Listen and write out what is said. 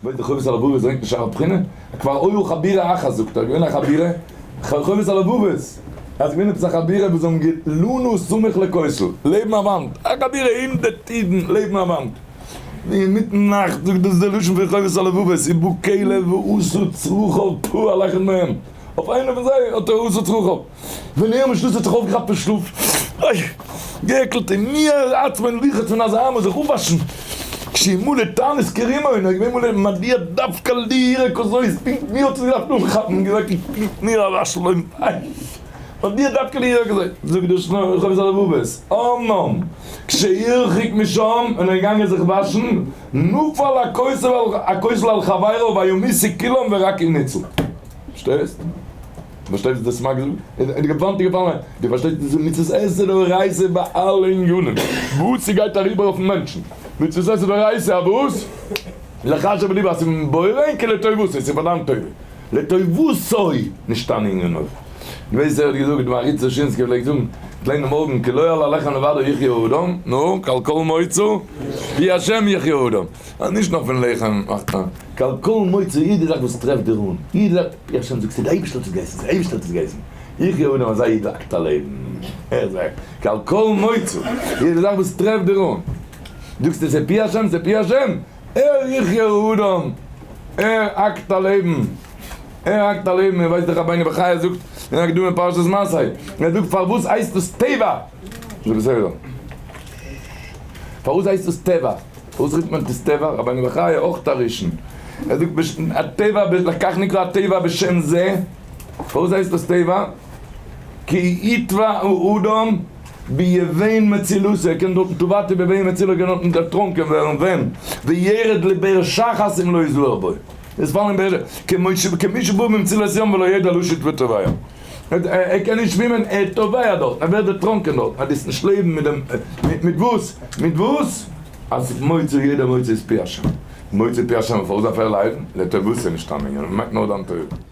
ווייסט די חובת הלבבות ברענגט נישט א בחינה? כבר היו חבורה אחת זאגט ער, געווען א חבורה, חובת הלבבות, אז געווען עפעס א חבורה וואס האבן געלונו סמוך לכותל, לעבן א וואנט, א חבורה הונדערט אידן לעבן א וואנט, אינמיטן נאכט זאגט דאס די לשון פון חובת הלבבות, ובא כלב ועשה צרכיו פו על אחד מהם, אויף איינער פון זיי האט ער עשה צרכיו. ווען ער משנית האט זיך אויפגעכאפט פון שלאף, אוי, גע'עקלט און מיער עצמו אין ליכט פון אזא עם זיך אפוואשן, כשימולא תענית כרימון, ער איז געווען מלא מדוע דווקא לי יראה כזאת, פונקט מיר האט עס געדארפט אנכאפן, געזאגט פונקט מיר א וואשן אויבן, איי, מדוע דווקא לי יראה כזאת, זאגט דער שלמה חובת הלבבות, אמנם כשירחיק משם, ווען ער איז געגאנגען זיך וואשן, נפל הכותל על חברו וימותו כולם ורק הוא ניצול. פארשטייסט? פארשטייסט דאס מאג איז געפאלן איז געפאלן דו פארשטייסט דאס מצות עשה דאורייתא ביי אלע ענינים וואס ס'גייט אריבער אויפן מענטשן מצות עשה דאורייתא א וואס לחשב בליבו אז ס'איז בורא כי לטובתו ס'איז פאר דיין טובה לטובתו נשתנה ענינו דו ווייסט ער האט געזאגט די מהרי"ץ דושינסקי פלעגט זאגן קליינע מארגן כי לא על הלחם לבדו יחיה האדם נו כי על כל מוצא פי השם יחיה האדם אז נישט נאר פון לחם מאכט מען כי על כל מוצא יעדע זאך וואס טרעפט דיר אן יעדע זאך פי השם זאגסטו די אייבערשטער האט עס געהייסן, די אייבערשטער האט עס געהייסן, יחיה האדם אזא איד האקט א לעבן, ער זאגט כי על כל מוצא, יעדע זאך וואס טרעפט דיר אן, זאגסטו ס'איז פי השם, ס'איז פי השם, ער יחיה האדם, ער האקט א לעבן, ער האקט א לעבן, איר ווייסט דאך רבינו בחיי זאגט אין הקדמה פרשת מסעי, ער זאגט פארוואס הייסט עס טבע, איז בסדר, פארוואס הייסט עס טבע? פארוואס רופט מען עס טבע? רבינו בחיי אויך א ראשון, ער זאגט הטבע לכך נקרא הטבע בשם זה, פארוואס הייסט עס טבע? כי יטבע האדם ביבן מצילתו, ער קען דארטן טבעתי בבאר מצילה, ער קען דארטן דערטראנקען ווערן, ווען? וירד לבאר שחת אם לא יזהר בו, עס פאלן אין באר, כמי שבא ממצילת ים ולא ידע לשוט וטובע. ער קען נישט שווימען, ער טובע דארט, ער ווערט דערטראנקען דארט, אז דאס נישט לעבן מיט דעם, מיט וואס? מיט וואס? אז מוצא יעדער מוצא איז פי השם, מוצא פי השם פארוואס דארף ער ליידן? לטובתו נישט קיין ענין, ער מיינט נאר דיין טובה.